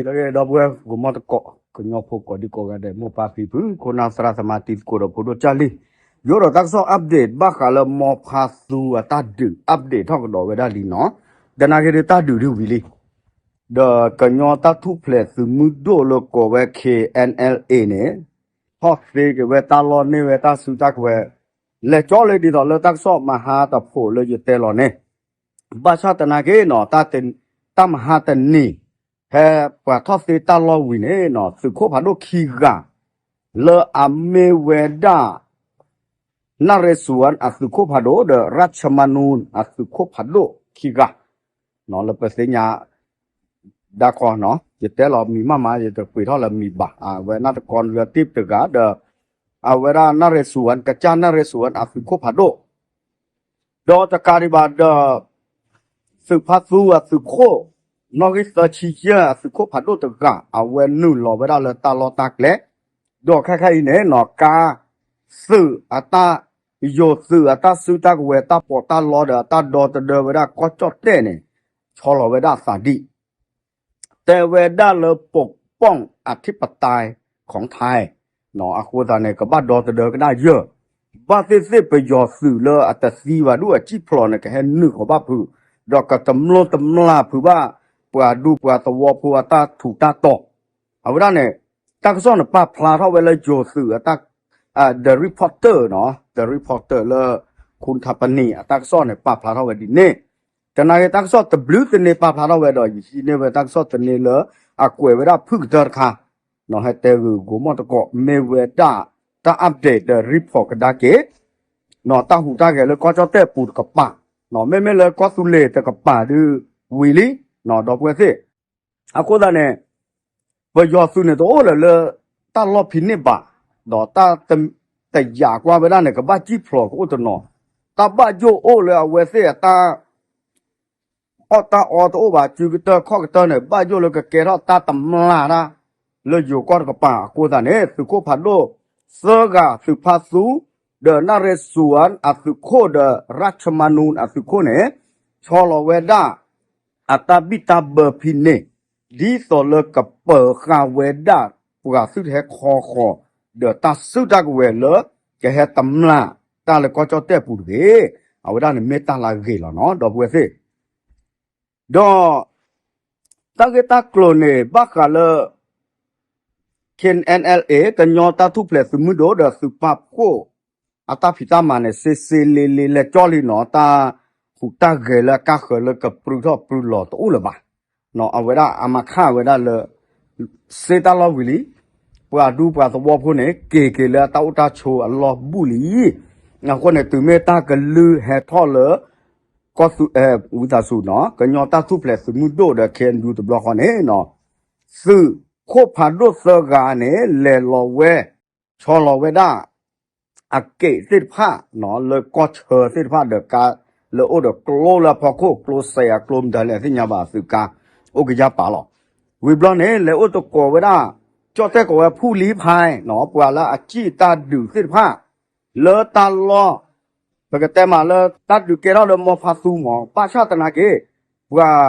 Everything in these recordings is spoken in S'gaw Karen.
ဒီပုၢ်ဝဲၢ် ဂီၤမီၢ်တကိး ကညီဖိကိးဒံကိးဂၤဒဲး မိၢ်ပၢ်ဖံဖု ခိၣ်နၢ်သရၣ်သမါ တံၤသကိးဒီးဖိဒိၣ်ကၢ်လံ, ယအိၣ်ဒီးတၢ်ကစီၣ် update ဘၣ်ဃးလၢ မီဖါသူအတၢ်ဒုး update ထီၣ်ကဒီးဝဲဒၣ်လံနီၤ, သနာ်က့ဒီးတၢ်ဒုးဒုးဝံၤလံ, ဒီးကညီတၢ်ထူၣ်ဖျဲးသုးမုၢ်ဒိၣ်လၢကိးဝဲ K N L A န့ၣ် ထီၣ်သ့က့ၤဝဲတၢ်လီၢ်န့ၢ်ဝဲတၢ်စုတၢ်ကဝဲၤ လဲၤကၠီလၢဒ်သိးလၢတၢ်ကစီၣ်မဟါတဖိးလၢယတဲလီၤန့ၣ် ဘၣ်ဆၣ်သနာ်က့နီၤ တၢ်မဟါတနံၤ ဖဲပှၤထီၣ်သ့တၢ်လီၢ်ဝံၤန့ၣ်နီၤ သုးခိၣ်ဖးဒိၣ်ခံဂၤ လၢအမ့ၢ်ဝဲဒၣ် နရ့စူၤဝၣ်အသုးခိၣ်ဖးဒိၣ်ဒီး ရၢၣ်ချမနူၣ် အသုးခိၣ်ဖးဒိၣ်ခံဂၤ လၢပသ့ၣ်ညါ ဒၣ်ခီနီၤ ယတဲလီၤမံၤမးမး ယတပှ့ၤထီၣ်လၢမံၤဘၣ်, အဝဲနၢ်တကီလၢတ့ၢ်တဂၤဒီး အဝဲဒၣ်နရ့စူၤဝၣ် ကစၢ်နရ့စူၤဝၣ်အသုးခိၣ်ဖးဒိၣ် ဒီးတကးဒံးဘၣ်ဒီး သုးဖါသူအသုးခိၣ် နီၣ်ဂံၢ်သၢဆံယဲၢ်အသုးခိၣ်ဖးဒိၣ်တဂၤ အဝဲနုာ်လီၤဝဲဒၣ်လၢတၢ်လီၢ်တၢ်ကျဲ, ဒီးခဲခါအံၤန့ၣ်နီၤ ကါသုးအတၢ် ယိၤသုးအတၢ်စုတၢ်ကဝဲၤ တၢ်ပီးတၢ်လီဒီးအတၢ်ဒီသဒၢဝဲဒၣ်ကီၢ်ကၠီၣ်တဲၣ်န့ၣ် ဆီလီၤဝဲဒၣ်အသးဒံး တဲဝဲဒၣ်လၢ ပကွၢ်အထံပတါ ခီၣ်ထါ အဃိသတးန့ၣ် ကဘၣ်ဒီသဒၢကဒါယၢၢ်, ဘၣ်သ့ၣ်သ့ၣ်ပယီၤသုးလၢအတသံဘၣ်ဒူၣ်အစံၣ်ဖျိးန့ၣ် ကဟဲနုာ်ဃီၤဘၣ်ဖုး, ဒီးကတမျိၢ်တမျာ်ဖုးဘၣ် ပှၤဒူပှၤသဝီဖိအတၢ်ထူးတၢ်တီၤ, အဝဲဒၣ်န့ၣ် တၢ်ကစီၣ်န့ၣ် ပာ်ဖျါထီၣ်ဝဲလၢယိၤသုးအတၢ် The Reporter နီၤ The Reporter လၢ ခူၣ်ထါပနံၣ် အတၢ်ကစီၣ်န့ၣ် ပာ်ဖျါထီၣ်ဝဲဒ်န့ၣ်, တနာ်က့ တၢ်ကစီၣ်တဘျုးသန့ပာ်ဖျါထီၣ်ဝဲဒီး ယဟံးန့ၢ်ဝဲတၢ်ကစီၣ်သန့လၢ အကွဲးဝဲဒၣ်ဖုၣ်ကတၢၢ်တခါ, ဟဲတဲဂုာ်ဂီၤမီၢ်တကိး မ့ၢ်ဝဲဒၣ် တၢ် update ဒီး report ကဒါက့ၤ တၢ်ဟူးတၢ်ဂဲၤလၢကီၢ်ကၠီၣ်တဲၣ်ပူၤတကပၤ, မ့မ့ၢ်လၢကီၢ်သူလ့ၤတကပၤဒုးဝံၤလံ, ဒီပုၢ်ဝဲၢ်သ့ၣ်, အဃိသတးန့ၣ် ပယီၤသုးန့ၣ်တအိၣ်လၢၤလၢ တၢ်လီၢ်ဖံးန့ၢ်ဘၣ်, ဒီးတၢ်တယာ်ကွၢ်ဝဲဒၣ်န့ၣ် ကဘၣ်စံၣ်ဖျိးကအိၣ်တနီၤ, တၢ်ဘၣ်ယိၣ်အိၣ်လၢအဝဲသ့ၣ်အတၢ် အီၣ်တၢ်အီတအိၣ်ဘၣ် စုကတၢၢ်ခီၣ်ကတၢၢ်န့ၣ် ဘၣ်ယိၣ်လၢကကဲထီၣ်တၢ်တမျာ်တၢ် လၢယိၤကီၢ်တကပၤအဃိသတးန့ၣ် သုးခိၣ်ဖးဒိၣ်သၢဂၤ သုးဖါသူ ဒီးနၣ်ရ့စူၤအသုးခိၣ်ဒီး ရၢၣ်ချမနူၣ်အသုးခိၣ်န့ၣ် ဆီလီၤဝဲဒၣ် အတၢ်ဘံၣ်တၢ်ဘၢဖဲန့ၣ် ဒ်သိးလၢကပၢၤဃာ်ဝဲဒၣ် ပှၤသုးတဟဲခီဃီၤ ဒီးတၢ်စုတၢ်ကဝဲၤလၢ ကဟဲတမျာ်တၢ်လၢကီၢ်ကၠီၣ်တဲၣ်ပူၤတဂ့ၤ, အဝဲဒၣ်န့ၣ်မ့ၢ်တၢ်လၢအဂ့ၤလီၤနီၤ ဒီပုၢ်ဝဲၢ်သ့ၣ်, ဒီး တၢ်ဂ့ၢ်တၢ်ကျိၤန့ၣ် ဘၣ်ဃးလၢ K N L A ကညီတၢ်ထူၣ်ဖျဲးသုးမုၢ်ဒိၣ်ဒီးသုးပာ်ဖှိၣ် အတၢ်ဖံးတၢ်မၤန့ၣ် စ့စ့လ့လ့လဲၤကၠီလံနီၤ တၢ်ဟူးတၢ်ဂဲၤလၢအကါဃၢၤလၢကပြုၢ်ထီၣ်ပြုၢ်လီၤတအိၣ်လၢၤဘၣ်, အဝဲဒၣ်အမၤခၣ်ဝဲဒၣ်လၢ စ့တၢ်လီၢ်ဝံၤလံ, ပှၤဒူပှၤသဝီဖိန့ၣ် က့ၤက့ၤလၢအတၢ်အိၣ်တၢ်ဆိးအလီၢ်ဘူးလံ, အဃိန့ၣ် တုၤမ့ၢ်တၢ်ကလုၢ်ဟဲထီၣ်လၢ ကီၢ်သူ ဝံသးစူၤနီၤ ကညီတၢ်ထူၣ်ဖျဲးသုးမုၢ်ဒိၣ်ဒီး K N U တဘျီဃီန့ၣ်နီၤ, သုးခိၣ်ဖးဒိၣ်သၢဂၤန့ၣ် လဲၤလီၤဝဲ ဆီလီၤဝဲဒၣ် အက့ၣ်သ့ၣ်တဖၣ် လၢကီၢ်ဆၢသ့ၣ်တဖၣ်ဒီးကါ လၢအိၣ်ဒီးကျိလၢအဖီခိၣ် ကျိစဲးအကျိမတၤလဲၣ်သ့ၣ်ညါဘၣ်သုးကါ အိၣ်ကယၢ်ပာ်လီၤ, ဝံၤဘျီန့ၣ် လဲၤအိၣ်သကိးဝဲဒၣ် ကၠီၣ်တဲၣ်ကိးဝဲဖူၣ်လံဖါနီၤ ပှၤလၢအစံၣ်တၢ်ဒုးသ့ၣ်တဖၣ် လၢတၢ်လီၢ် ပကတဲမးလၢတၢ်ဒုးကဲထီၣ်လၢမီဖါသူမး ဘၣ်ဆၣ်သနာ်က့ ပှၤ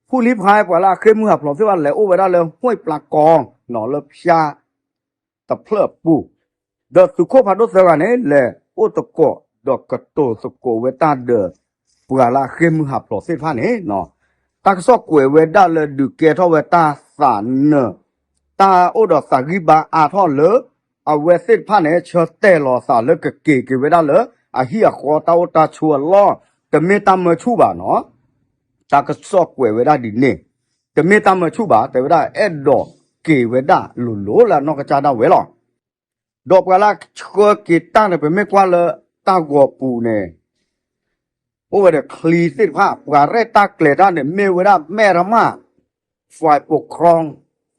ဖူၣ်လံဖါ ပှၤလၢအဃ့ၢ်မုၢ်ဟးဖျိးသ့ၣ်တဖၣ် လဲၤအိၣ်ဝဲဒၣ်လၢ ဟွံၣ်ပျါကီ လၢဖၠါ တဖျၢၣ်အပူၤ, ဒီးသုးခိၣ်ဖးဒိၣ်သၢဂၤန့ၣ် လဲၤအိၣ်သကိး ဒီးကတိၤသကိးဝဲတၢ်ဒီး ပှၤလၢအဃ့ၢ်မုၢ်ဟးဖျိးသ့ၣ်တဖၣ်န့ၣ် တၢ်ကစီၣ်ကွဲးဝဲဒၣ်လၢဒုးကဲထီၣ်ဝဲတၢ်သးနၢၤ တၢ်အိၣ်ဒီးသးဂံၢ်ဘါအါထီၣ်လၢ အဝဲသ့ၣ်တဖၣ်န့ၣ် ဆၢတဲာ်လီၤသးလၢကက့ၤက့ၤဝဲဒၣ်လၢ အဟံၣ်အဃီတၢ်အိၣ်တၢ်ဆိးအလီၢ် တမ့ၢ်တၢ်မၢဆူၣ်ဘၣ်နီၤ တၢ်ကစီၣ်ကွဲးဝဲဒၣ်ဒ်န့ၣ်, တမ့ၢ်တၢ်မၢဆူၣ်ဘၣ် တဲဝဲဒၣ်အဲၣ်ဒိးက့ၤဝဲဒၣ်လိၤလိၤလၢအနီၢ်ကစၢ်ဒၣ်ဝဲလီၤ. ဒီးပှၤလၢအဆှၢက့ၤတၢ်န့ၣ် ပမ့ၢ်ကွၢ်လၢတၢ်ဂီၤပူၤန့ၣ် အိၣ်ဝဲဒီးချံသ့ၣ်တဖၣ် ပှၤရဲၣ်တၢ်ကျဲၤတၢ်န့ၣ် မ့ၢ်ဝဲဒၣ်မဲၢ်ရမၣ် ฝ่ายปกครอง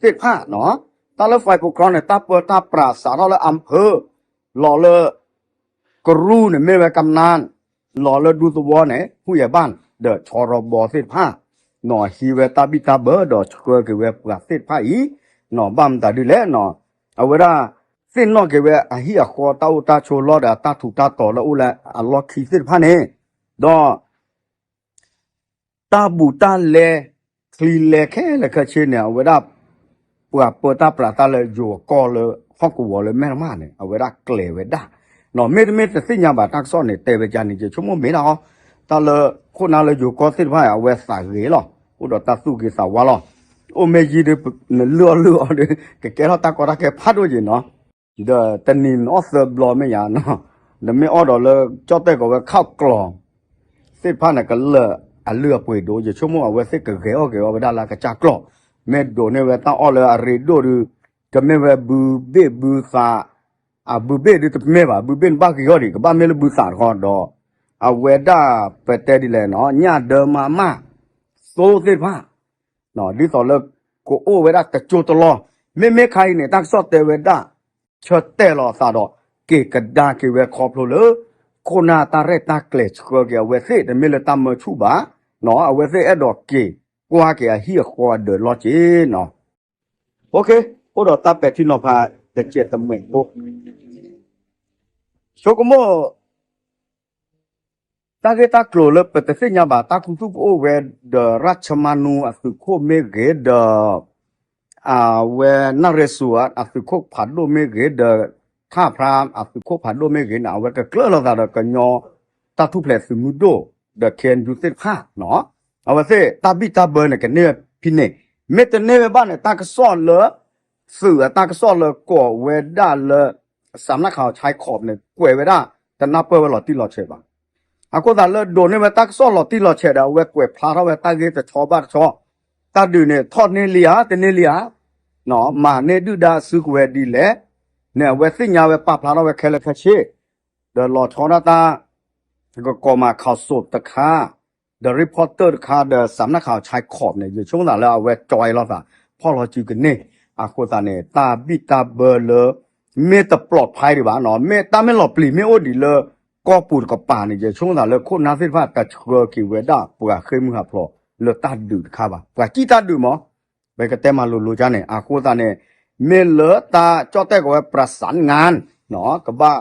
သ့ၣ်တဖၣ်နီၤ, တၢ်လၢ ฝ่ายปกครอง န့ၣ် တၢ်ပၢတၢ်ပြးစးထီၣ်လၢ อำเภอ လီၤလၢ ကရူၢ်န့ၣ် မ့ၢ်ဝဲ กำนัน လီၤလၢဒူသဝီန့ၣ် ผู้ใหญ่บ้าน ဒီး ชรบ သ့ၣ်တဖၣ် နီၤ ဟံးဝဲတၢ်ဘံၣ်တၢ်ဘၢ ဒီးဆှၢက့ၤဝဲပှၤသ့ၣ်တဖၣ်အံၤ နီၤ ဘၣ်မတၤဒ်လဲၣ်နီၤ အဝဲဒၣ် သ့ၣ်နီၣ်က့ၤဝဲအဟံၣ်အဃီတၢ်အိၣ်တၢ်ဆိးလီၢ်ဒီးအတၢ်ထူးတၢ်တီၤလၢအိၣ်လၢအလီၢ်ခံသ့ၣ်တဖၣ်န့ၣ် ဒီး တၢ်ဘူးတၢ်လဲ ချံလဲခဲလၢာ်ခဲဆ့န့ၣ် အဝဲဒၣ် ပှၤပၢတၢ်ပြးတၢ်လၢယိၤကီၢ်လၢဟီၣ်ကဝီၤလၢမဲၢ်တမၢ်န့ၣ် အဝဲဒၣ်ကျဲၤဝဲဒၣ်, မ့တမ့ၢ်တသ့ၣ်ညါဘၣ်တၢ်ကစီၣ်န့ၣ် တဲဝဲဒ်န့ၣ် ယဆိကမိၣ်မ့ၢ်ဒၣ်အီၤ, တၢ်လၢခိၣ်နၢ်လၢယိၤကီၢ်သ့ၣ်တဖၣ် အဝဲသးဂ့ၤလီၤ, အိၣ်ဒီးတၢ်သူၣ်ဂ့ၤသးဝါလီၤ, အိၣ်မ့ၢ်ယံၤဒုး နလုၢ်အီၣ်လုၢ်အီဒုး ကကဲထီၣ်တၢ်ကီတၢ်ခဲဖးဒိၣ်က့ၤနီၤ, ဒီးတနံၤနအီၣ်သၢဘျီမ့ၢ်ယါနီၤ, နမ့ၢ်အီၣ်ဒီးလၢကၠီၣ်တဲၣ်ကီးဝဲခီၣ်ကျီၤ သ့ၣ်တဖၣ်န့ၣ် ကလၢာ်အလုၢ်အပှ့ၤဒိၣ် ယဆိကမိၣ်အဝဲသ့ၣ်ကဂဲၤအီၣ်က့ၤအီၣ်ဝဲဒၣ်လၢအကစၢ်ကျီၢ်, မ့ၢ်ဒိးန့ၢ်ဝဲတၢ်အီၣ်လၢအရ့ဒိၣ်ဒုး, ကမ့ၢ်ဝဲဘုဘ့ၣ်ဘုသး, အဘုဘ့ၣ်ဒုးတမ့ၢ်ဘၣ် ဘုဘ့ၣ်နဘၣ်ဂ့ၤအီၣ်ဒံး ကဘၣ်မ့ၢ်လၢဘုသးတခီဒီး, အဝဲဒၣ်ပတဲဒ်လဲၣ်နီၤ ညၣ်ဒၢမါမၢ်, သိသ့ၣ်တဖၣ် ဒ်သိးလၢ ကအိၣ်ဝဲဒၣ်တကၠိတလီၢ်, မ့မ့ၢ်ခါအံၤန့ၣ် တၢ်ကစီၣ်တဲဝဲဒၣ် ဆၢတဲာ်လီၤအသးဒီး က့ၤကဒါက့ၤဝဲခီဖျိလၢ ခိၣ်နၢ်တၢ်ရဲၣ်တၢ်ကျဲၤဆှၢက့ၤအဝဲသ့ၣ် တမ့ၢ်လၢတၢ်မၢဆူၣ်ဘၣ်, အဝဲသ့ၣ်အဲၣ်ဒိးက့ၤကွၢ်က့ၤအဟံၣ်အဃီအဒၢးလီၤက့ၤနီၤ. အိၣ်ဒီးတၢ်ပဲာ်ထံနီၤဖး တကဲးတမှဲးဖိ ဆိကမိၣ် တၢ်ဂ့ၢ်တၢ်ကျိၤလၢပတသ့ၣ်ညါဘၣ် တၢ်ခူသူၣ်ကအိၣ်ဝဲဒီး ရၢ်ချမါနူအသုးခိၣ်မ့ၢ်ဂ့ၤဒီး အဝဲနၣ်ရ့စူၤအသုးခိၣ်ဖးဒိၣ်မ့ၢ်ဂ့ၤဒီး ထၣ်ဖျါအသုးခိၣ်ဖးဒိၣ်မ့ၢ်ဂ့ၤန့ၣ် အဝဲကကျၢၢ်လိာ်သးဒီးကညီတၢ်ထူၣ်ဖျဲးသုးမုၢ်ဒိၣ်ဒီး ခ့ၣ်အဲၣ်ယူၣ်သ့ၣ်တဖၣ် အဝဲသ့ၣ်တၢ်ဘံၣ်တၢ်ဘၢန့ၣ် ကန့ၢ်ဝဲဖဲန့ၣ်, မ့ၢ်တန့ၢ်ဝဲဘၣ်န့ၣ် တၢ်ကစီၣ်လၢ သုးအတၢ်ကစီၣ်လၢကိးဝဲဒၣ်လၢ စးနၣ်ခးအီၤ ဆဲခီးန့ၣ် ကွဲးဝဲဒၣ် တနၢ်ပၢၢ်ဝဲလီၤတံၢ်လီၤဆဲးဘၣ်. အဃိသတးလၢဒိးန့ၢ်ဝဲတၢ်ကစီၣ်လီၤတံၢ်လီၤဆဲးဒီး အဝဲကွဲးဖျါထီၣ်ဝဲတၢ်ဂ့ၢ်တဆီဘၣ်တဆီ, တၢ်ဒုးန့ၣ် ထီၣ်န့ၢ်လံဧါ တန့ၢ်လံဧါ, မၤန့ၢ်ဒုၣ်ဒါစုကဝဲၤဒ်လဲၣ်, န့ၣ် အဝဲသ့ၣ်ညါဝဲပာ်ဖျါထီၣ်ဝဲခဲလၢာ်ခဲဆ့ ဒီးလီၤဆီဒၣ်တၢ် ကကီးမၤခးစိးတခါ ဒီး reporter တခါ ဒီးစးနၣ်ခးအီၤ ဆဲခီးန့ၣ် ယဆိကမိၣ်သးလၢအဝဲကၠီလီၤသး ဖီၣ်လီၤစုကန့ၢ်, အဃိသတးန့ၣ် တၢ်ဘံၣ်တၢ်ဘၢလၢ မ့ၢ်တပျီးဖဲဒံးဘၣ်နီၤ မ့ၢ်တၢ်မ့ၢ်လီၤပျံၤမ့ၢ်အိၣ်ဒံးလၢ ကီၢ်ပူၤတကပၤန့ၣ် ယဆိကမိၣ်သးလၢခိၣ်နၢ်သ့ၣ်တဖၣ်တဆှၢက့ၤဝဲဒၣ်ပှၤဃ့ၢ်မုၢ်ဟးဖျိးလၢတၢ်ဒုးတခါဘၣ် ပှၤစံၣ်တၢ်ဒုးမး ပကတဲမၤလိၤလိၤကန့ၣ် အဃိသတးန့ၣ် မ့ၢ်လၢတၢ်ကၠီၣ်တဲၣ်ကီးဝဲ ပြၢးစၣ်ငၣ် ကဘၣ်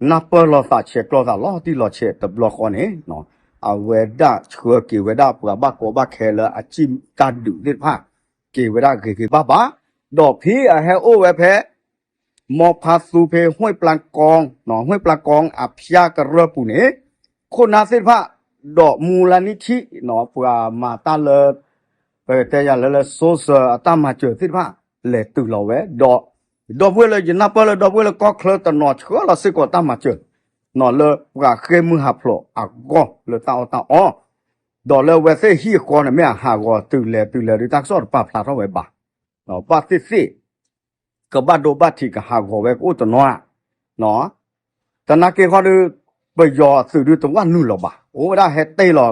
နၢ်ပၢၢ်လိာ်သးဆဲးကျိးသးလီၤတံၢ်လီၤဆဲးတဘျီဃီန့ၣ် အဝဲဒၣ်ဆှၢက့ၤဝဲဒၣ်ပှၤဘၣ်ကီဘၣ်ခဲလၢအစံၣ်တၢ်ဒုးသ့ၣ်တဖၣ် က့ၤဝဲဒၣ်ဂ့ၤဂ့ၤဘၣ်ဘၣ်, ဒီးဖဲအဟဲအိၣ်ဝဲဖဲ မီဖါသူဖဲ ห้วยปลาก๊อง ห้วยปลาก๊อง အဖၠၣ်ကရၢၢ်ပူၤန့ၣ် ခိၣ်နၢ်သ့ၣ်တဖၣ် ဒီးမူလနံထံ ပှၤမၤတၢ်လၢ ပကတဲယၤလၢလၢ social အတၢ်မၤစၢၤသ့ၣ်တဖၣ် လဲၤတုၤလီၤဝဲ ဒီး ဒီပုၢ်ဝဲၢ်လၢယနၢ်ပၢၢ်လၢဒီပုၢ်ဝဲၢ်လၢကီၢ်ချၢတနီၤဆှၢလီၤစ့ၢ်ကီးတၢ်မၤစၢၤ လၢပှၤဃ့ၢ်မုၢ်ဟးဖျိးအဂီၢ်လၢတၢ်အီၣ်တၢ်အီ ဒီးလၢအဝဲသ့ၣ်ဟံၣ်အဃီန့ၣ် မ့ၢ်အဟးဂီၤတုၤလဲၤတုၤလဲၤဒုး တၢ်ကစီၣ်တပာ်ဖျါထီၣ်ဝဲဘၣ်, ဘၣ်သ့ၣ်သ့ၣ် ကဘၣ်ဒိဘၣ်ထံးကဟးဂီၤဝဲကအိၣ်တနီၤဧါ, သနာ်က့ဃီဒီး ပယီၤအသုးဒုးတဝၢ်နုာ်လီၤဘၣ်, အိၣ်ဝဲဒၣ်ဟဲတ့ၢ်လီၤ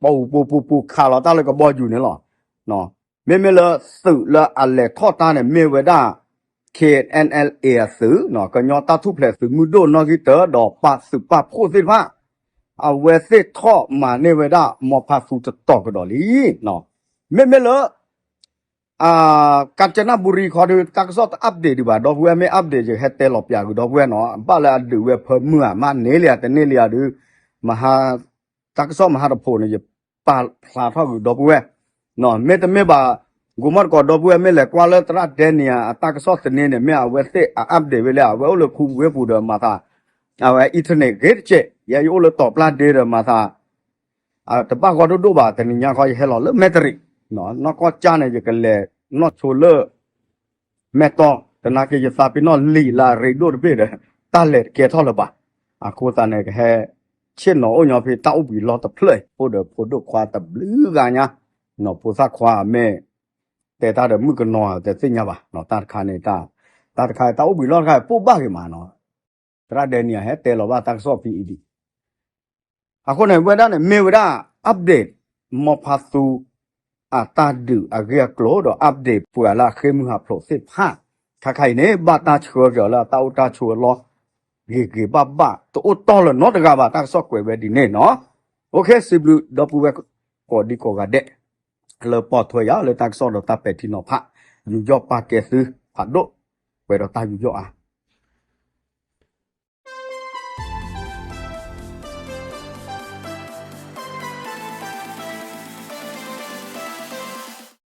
ပူၤပူၤပူၤပူၤခးလီၤတၢ်လၢကဘီယူၤန့ၣ်လီၤ. မ့မ့ၢ်လၢသုးလၢအလဲၤထီၣ်တၢ်န့ၣ် မ့ၢ်ဝဲဒၣ် ခ့ၣ်အဲၣ်အဲၣ်လ်အ့ အသုး ကညီတၢ်ထူၣ်ဖျဲးသုးမုၢ်ဒိၣ်နီၣ်ဂံၢ်တၢဒီးပာ်သုးပာ်ဖှိၣ်သ့ၣ်တဖၣ် အဝဲသ့ၣ်ထီၣ်မၤန့ၢ်ဝဲဒၣ် မီဖါသူတတီၤကဒီးလံ. မ့မ့ၢ်လၢ ကၣ်စနၣ်ဘူရံခီဒီး တၢ်ကစီၣ်တ update ဒံးဘၣ် ဒီပုၢ်ဝဲၢ် မ့ၢ် update ယကဟဲတဲလီၤပၠးကဒီး ဒီပုၢ်ဝဲၢ်နီၤ ဘၣ်လၢအဒုးဝဲဖၢမုၢ်ဧါ မ့ၢ်န့ၢ်လံဧါ တန့ၢ်လံဧါဒုး မဟါ တၢ်ကစီၣ်မဟါတဖိးန့ၣ် ယပာ်ဖျါထီၣ်ကဒီး ဒီပုၢ်ဝဲၢ် မ့တမ့ၢ်ဘၣ် ကိးမီၣ်တကိး ဒီပုၢ်ဝဲၢ် မ့ၢ်လဲၤကွၢ်လၢသရၣ်ဒဲနံၤဧါ အတၢ်ကစီၣ်သန့န့ၣ် မ့ၢ်အဝဲသ့ၣ်အ update ဝဲလၢ အဝဲအိၣ်လၢခူဝ့ၢ်ပူၤဒီးမၤသး အဝဲ internet ဂ့ၤတစဲး ယဲယအိၣ်လၢတီၤပျၢ်ဒ့ဒီးမၤသး တဘၣ်ဂီၢ်ဒိၣ်ဒိၣ်ဘၣ် တနံၤညါခီယဟဲလီၤလၢမဲၣ်တရံး နီၢ်ကီၢ်ကၠၢ်န့ၣ် ယကလဲၤနီၢ်ဆိလၢ မဲၢ်တီၢ် သနာ်က့ယသးပ့ၤနီၣ်လံာ်လၢအရ့ဒိၣ်တဘ့ၣ်ဒီး တၢ်လဲၤတကဲထီၣ်လၢၤဘၣ်. အဃိသတးန့ၣ် ကဟဲ ဆ့ၣ်နီၤအိၣ်ညီဖဲတၢ်အိၣ်ဘှံးလီၢ်တဖျၢၣ် အိၣ်ဒီးဖိဒိၣ်ခွါတဘျုးဂၤညါ နီၢ်ဖိသၣ်ခွါမ့ၢ် တဲတၢ်ဒီးမုၣ်ကနီၤတသ့ၣ်ညါဘၣ် တၢ်တခါန့ၣ် တၢ်တခါတၢ်အိၣ်ဘှံးလီၢ်တခါ ပိၢ်ဘၣ်ဂ့ၤမးနီၤ သရၣ်ဒဲနံၤအဟဲတဲလီၤဘၣ်တၢ်ကစီၣ်ဖဲအံၤဒံး အဃိန့ၣ် ဝဲဒၣ်န့ၣ် မ့ၢ်ဝဲဒၣ် update မီဖါသူ အတၢ်ဒုးအဂ့ၢ်အကျိၤဒီး update ပှၤလၢအဃ့ၢ်မုၢ်ဟးဖျိးသ့ၣ်တဖၣ် ခါခါအံၤန့ၣ် ဘၣ်တၢ်ဆှၢက့ၤအီၤလၢအတၢ်အိၣ်တၢ်ဆိးအလီၢ် ဂ့ၤဂ့ၤဘၣ်ဘၣ် တအိၣ်တီၢ်လၢၤနီတဂၤဘၣ် တၢ်ကစီၣ်ကွဲးဝဲဒ်န့ၣ်နီၤ. အိၣ်ခ့စံးဘျုးဒီပုၢ်ဝဲၢ်ကိးဒံကိးဂၤဒဲး လၢပိာ်ထွဲယၤလၢတၢ်ကစီၣ်ဒီးတၢ်ပဲာ်ထံနီၤဖး ယူးယီၣ်ပာ်ကဲသုဖးဒိၣ် ပှဲၤဒီးတၢ်ယူးယီၣ်အါ